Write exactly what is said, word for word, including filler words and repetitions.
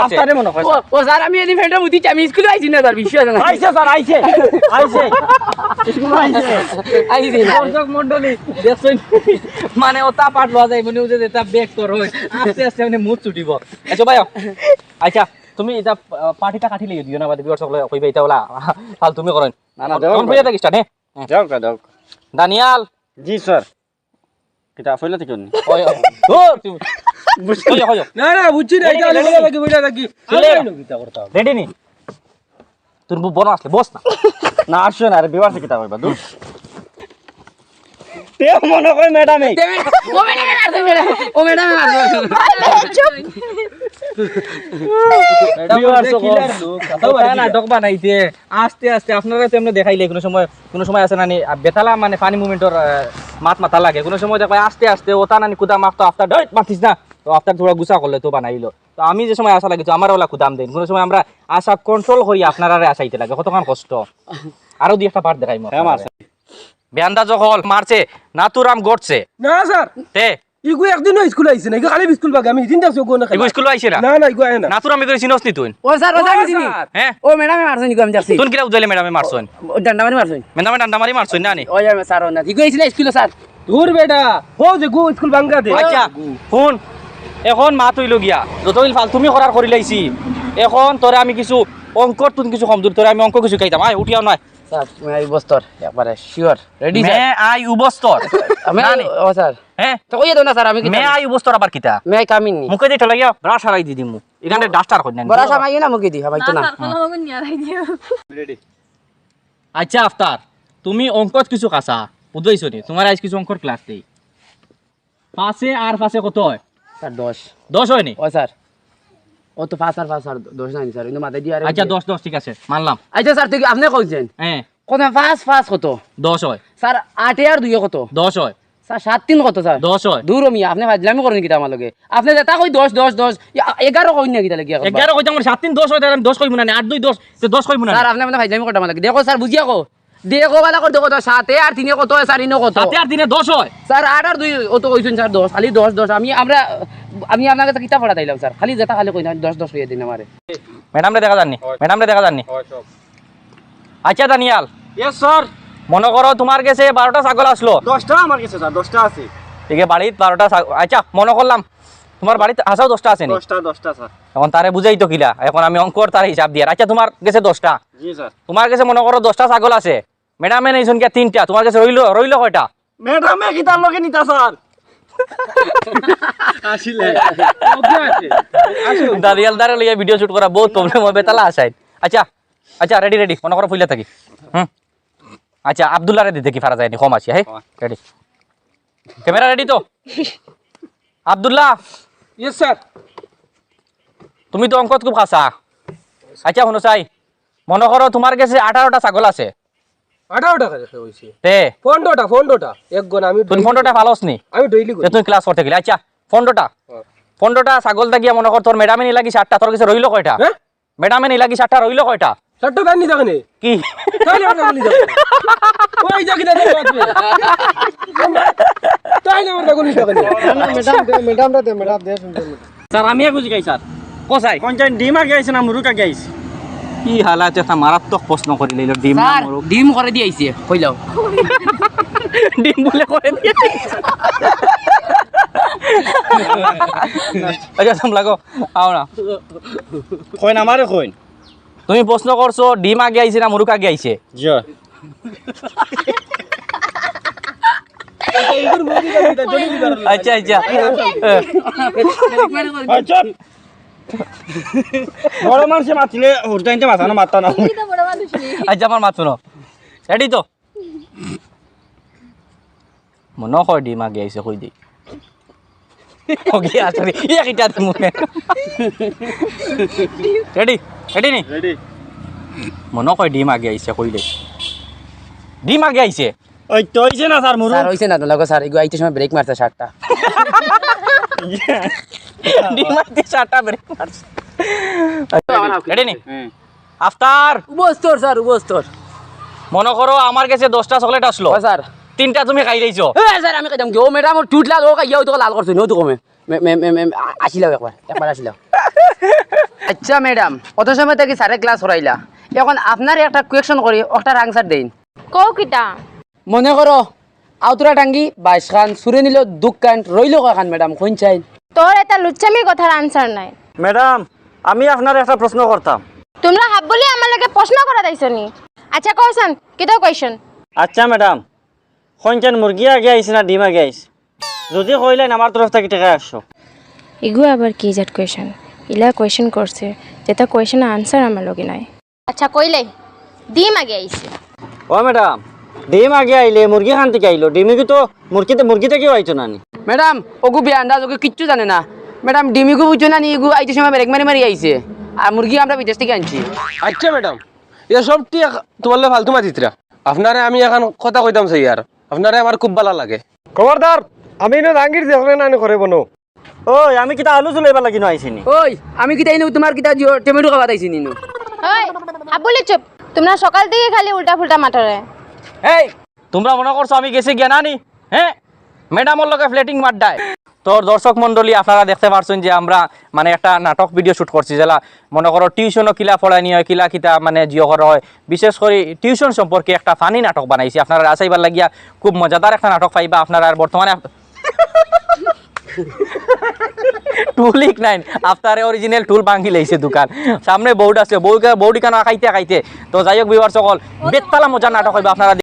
আস্তারে মনে হয়। ও, ও স্যার, আমি এলিফ্যান্টর মুতি, আমি স্কুলে আইছি না স্যার, বিশ্বাস না। আইছে স্যার, আইছে। আইছে। স্কুলে আইছে। আইছি না। দর্শক মণ্ডলী, দেখছইন? মানে, ওটা পাঠ লওয়া যায়, মানে, ওই যে যেটা ব্যাক কর হয়, আস্তে আস্তে মানে মুখ ছুটিব। আচ্ছা ভাই, আচ্ছা, তুমি এটা, আহ, পার্টিটা কাটিলে দিও না, বাদে ভিউয়ার্স সকলে কইবে এটা ওলা ফালতুমি করেন। না, না, দেও। তখন হইয়া থাকিস, হ্যাঁ? দেও, দেও। দানিয়াল। জি স্যার। কিতা ফইলা থাকি নি? ওই, ওই। ধুর, তুই। বুঝছি। ওই, ওই, ওই। না, না, বুঝছি না, এটা রেডি, আলাদা রেডি। থাকি, ফইলা থাকি। চলে আয়। আলাদা কিতা করতাম? রেডি নি? তোর বউ বনো আসলে, বস না। না, আসো না, আরে, ভিউয়ার্সে কিতা কইবা, দূর। তে মনে কয় ম্যাডামে। তে ম্যাডাম, ও ম্যাডামে মারছে, ম্যাডাম। ও ম্যাডামে মারছে। ম্যাডাম, ভিউয়ার্স দেখি সকল। না, লোক, কথা কথা বাড়ি নাটক বানাইতে। আস্তে আস্তে আপনারা তো এমনি দেখাইলে কোনো সময়, কোনো সময় আছে না নি, আহ, বেতালা মানে ফানি মুভমেন্টর, আহ, মাত মাতা লাগে। কোনো সময় দেখবা আস্তে আস্তে ওটা নানি কুদা মারতো আফতার, "ডেই, মারতিস না।" তো আফতার থুড়া গুছা করলে তো বানাইলো। তো আমি যে সময় আশা লাগিতো, আমার ওলা কুদাম দেন। কোনো সময় আমরা আশা কন্ট্রোল করি, আপনারারে আশাইতে লাগে। কতখান কষ্ট। আরো দুই একটা পার্ট দেখাইমু হ্যাঁ, আপনারারে। মারছে। বেয়ান্দাজ অকল মারছে, নাতুরাম ঘটছে। না, স্যার। তে? ইগু একদিনও স্কুল আইছে না, ইগু খালি স্কুল বাগে, আমি হিদিন দেখছি, ওগু না খালি। ইগু স্কুল আইছে না? না, না, ইগু আয় না। নাতুরাম ইগু চিনস নি তুই? ও, স্যার, ও, স্যার, আমি চিনি। স্যার। হ্যাঁ? ও, ম্যাডামে মারছইন, ইগু আমি দেখছি। তুই কিলা উজাইলে ম্যাডামে মারছইন? ও, ডান্ডা মারি মারছইন। ম্যাডামে ডান্ডা মারি মারছইন না নি? ও, স্যার, স্যার, ও না। ইগু আইছে না স্কুলে, স্যার? দূর বেটা, ও যে গু স্কুল ভাঙ্গা দে। আচ্ছা, হুন, এখন মাত অইলো গিয়া, যত ইল ফালতুমি করার করি লাইছি। এখন তোরে আমি কিছু অঙ্কর তুন কিছু কমজুর, তোরে আমি অঙ্ক কিছু শিখাইতাম। আয়, উঠিয়াও নয়। স্যার, মে আই উপস্তর, একবারে sure. Ready, sir? May I উপস্তর। আমি না, নি। ও, স্যার। হ্যাঁ? তো কইয়া দেও না, স্যার, আমি কি মে জানি? আই উপস্তর আবার কিতা? মে আই কামিং নি। মুখে দি ঠেলাইয়া, ব্রাশ হারাই দি দিমু। এখানে ডাস্টার কই না। বড় সময় না মুখে দি, হামাই তো না, না। স্যার, কোনো মগন নিয়া রাখি দিও। রেডি। আচ্ছা, আফতার, তুমি অঙ্কত কিছু কাঁচা, বুঝবাইছো নি? তোমার আইজ কিছু অঙ্কর ক্লাস দেই। পাঁচে আর পাঁচে কত হয়? স্যার, দশ। দশ হয় নি? ও স্যার, ও তো পাঁচ আর পাঁচ আর দশ নাই স্যার, কিন্তু মাথায় দিয়ে আর আচ্ছা, দশ, দশ, ঠিক আছে, মানলাম। আচ্ছা স্যার, তুই কি আপনি কইছেন? হ্যাঁ। কত পাঁচ, পাঁচ কত? দশ হয়। স্যার, আটে আর দুইয়ে কত? দশ হয়। স্যার, সাত তিন কত স্যার? দশ হয়। দূর মিয়া, আপনি ফাজলামি করেন কিতা আমার লগে? আপনি যেটা কই দশ, দশ, দশ, ইয়া, এগারো কই না কিতা লাগি এখন? এগারো কইতে আমার সাত তিন দশ হয়, তাহলে আমি দশ কইমু না নি, আট দুই দশ, তো দশ কইমু না নি? স্যার, আপনি, আপনি ফাজলামি করতে আমার লগে। দেখো স্যার, বুঝিয়া কও। দেখো, বালা করে দেখো তো, সাতে আর তিনে কত হয়, স্যার, ইনো কত? সাতে আর তিনে দশ হয়। স্যার, আট আর দুই, ও তো কইছেন, স্যার, দশ, খালি দশ, দশ। আমি, আমরা, আমি আপনার কাছে কিতা পড়া দিলাম, স্যার? খালি যেটা খালি কই না, দশ, দশ কইয়া দিন আমারে। ম্যাডামরে দেখা যাননি? হয়। ম্যাডামরে দেখা যাননি? হয়, সব। আচ্ছা, দানিয়াল। Yes, sir। মনে করো, তোমার গেছে বারোটা ছাগল আসলো। দশটা আমার গেছে, স্যার, দশটা আছে। ঠিক আছে, বাড়িত বারোটা ছাগ-, আচ্ছা, মনে করলাম, তোমার বাড়িত হাছাউ দশটা আছে নি? দশটা, দশটা, স্যার। এখন তারে বুঝাই তো কিলা, এখন আমি অঙ্কর তার হিসাব দিয়ার। আচ্ছা, তোমার গেছে দশটা। জি, স্যার। তোমার গেছে মনে করো দশটা ছাগল আছে, ম্যাডামে নেইছইন গিয়া তিনটা, তোমার গেছে রইলো, রইলো কয়টা? ম্যাডামে কিতার লগে নিতা, স্যার? আসলে। দানিয়াল দারে লইয়া ভিডিও শুট করা বহুত প্রবলেম হবে, তালা আসাইন। আচ্ছা, আচ্ছা, রেডি, রেডি, মনে করো ফইলা থাকি। হুম। আচ্ছা, আব্দুল্লাহরে দিতে কি পারা যায়নি, কম আছে, হ্যাঁ? হ্যাঁ। রেডি। ক্যামেরা রেডি তো? আব্দুল্লাহ। Yes, sir। তুমি তো অঙ্কত খুব কাঁচা। আচ্ছা, হুনো চাই, মনে করো তোমার গেছে আঠারোটা ছাগল আছে। আঠারোটা কেনে অইছে? তে? পনেরোটা, পনেরোটা। এক গণ আমি তুমি daily পনেরোটা ফালস নি? আমি daily করি। তে তুমি ক্লাস করতে গেলে। আচ্ছা, পনেরোটা। হ্যাঁ। পনেরোটা ছাগল থাকিয়া মনে কর তোর ম্যাডামে নিলাগি সাতটা, তোর গেছে রইলো কয়টা? হ্যাঁ? ম্যাডামে নিলাগি সাতটা, রইলো কয়টা? সাতটা তাই নি থাকে নে? কি? তাই না আমার কাছে নি থাকে। ওই যা কিনা দেখো আজকে। তাই না আমার কাছে নি থাকে নে। না, না, ম্যাডাম দে, ম্যাডাম দে, ম্যাডাম দে, শুনতে ম্যাডাম। স্যার, আমি একটু জিগাই স্যার। কো চাই? কোন চাই, ডিম আগে আইছে না মুরুক আগে আইছে? কি হালাত, একটা মারাত্মক প্রশ্ন করি লইল, ডিম না স্যার, মুরুক? ডিম করে দিয়ে আইছে, কইলাও। ডিম বলে করে দিয়ে আইছে। আচ্ছা, সামলাগো, আও না। কইন আমারে কইন। তুমি প্রশ্ন করছো, ডিম আগে আইছে না মুরুক আগে আইছে? জি। আচ্ছা, আচ্ছা। আচ্ছা। বড় মানুষে মাতিলে হুরদাইনতে মাথা না মারতা না। তুমি তো বড় মানুষ নি। আচ্ছা, আমার মাত শুনো। রেডি তো? মনে হয় ডিম আগে আইছে, কই দেই। ওকে, আসলে, ইয়া কিতা দিমু নে? রেডি? রেডি নি? রেডি। মনে হয় ডিম আগে আইছে, কই দেই। ডিম আগে আইছে। ওই তো অইছে না, স্যার, মুরু। স্যার, অইছে না, তো লাগো, স্যার, এগু আইতে সময় ব্রেক মারছে সাতটা। ডিম আইতে সাতটা ব্রেক মারছে। রেডি নি? হুম। আফতার। উপস্তর, স্যার, উপস্তর। মনে করো, আমার গেছে দশটা চকলেট আসলো। ও, স্যার। তিনটা তুমি খাই লাইছো। এ, স্যার, আমি খাইতাম কি? ও, ম্যাডাম, ওর টুট লাল, ও খাইয়া, ও তো লাল করছে, ও তো কমে। মে- মে- মে- মে- আ- আসিলাও একবার, একবার আসিলাও। আচ্ছা ম্যাডাম, অত সময় থাকি স্যারে ক্লাস করাইলা, এখন আপনারে একটা কোয়েশন করি, ওটার আনসার দেইন। কও কিতা? মনে করো, আউতরা টাঙ্গি বাইশ খান, চুরে নিল দুই খান, রইল কয় খান ম্যাডাম, কইন চাইন? তোর এটা লুচ্চামি কথার আনসার নাই। ম্যাডাম, আমি আপনারে একটা প্রশ্ন করতাম। তুমরা হাবুলি আমার লগে প্রশ্ন করাত আইছো নি? আচ্ছা কওছাইন, কিতা কোয়েশন? আচ্ছা ম্যাডাম, কইন চাইন মুরগি আগে আইছে না ডিম আগে আইছে? যদি কইলাইন আমার তরফ থাকি টেকা একশো। ইগু আবার কি জাত কোয়েশন? ইলা কোয়েশন করছে, যেটা কোয়েশন আনসার আমার লগে নাই। আচ্ছা কইলে, ডিম আগে আইছে। ও ম্যাডাম, ডিম আগে আইলে মুরগি খান থাকি আইলো, ডিমিগু তো মুরগিতে মুরগি থাকিও আইতো না নি। ম্যাডাম, ওগু বেআন্দাজ, ওগু কিচ্ছু জানে না। ম্যাডাম, ডিমিগু বুঝছো না নি, ইগু আইতে সময় ব্রেক মারি মারি আইছে, আর মুরগি আমরা বিদেশ থাকি আনছি। আচ্ছা ম্যাডাম, এ সব ঠিক তোমার লগে ফালতু মাতিতরা। আপনারে আমি এখন কথা কইতাম চাইয়ার, আপনারে আমার খুব ভালা লাগে। খবরদার, আমি ইনো জাহাঙ্গীর দেখলে না নি করে বনো। ওই, আমি কিতা আলু চুলাইবার লাগি না আইছি নি? ওই, আমি কিতা ইনো তোমার কিতা জিও টমেটো খাওয়াত আইছি নি ইনো? ওই, হাবুলি চুপ। তুমরা সকাল থাকি খালি উল্টা ফুল্টা মাতরে। এই, তুমরা মনে করছো আমি গেছি গিয়া না নি? হ্যাঁ, ম্যাডামর লগে ফ্লেটিং মাররায়। তো দর্শক মণ্ডলী, আপনারা দেখতে পারছেন যে আমরা মানে একটা নাটক ভিডিও শুট করছি, যেলা মনে করো টিউশনও কিলা পড়ানি হয়, কিলা কিতা মানে জিও করা হয়, বিশেষ করি টিউশন সম্পর্কে একটা ফানি নাটক বানাইছি। আপনারা আশাইবার লাগিয়া খুব মজাদার একটা নাটক পাইবা। আপনারা আর বর্তমানে আপ- টুল ইক নাইন, আপনারে অরিজিনাল টুল ভাঙ্গি লাইছে দুখান। সামনে বোর্ড আছে, বোর্ড, বোর্ড ইখান খাইতে খাইতে। তো যাই হোক, ভিউয়ার সকল, বেতালা মজার নাটক হইবা, আপনারা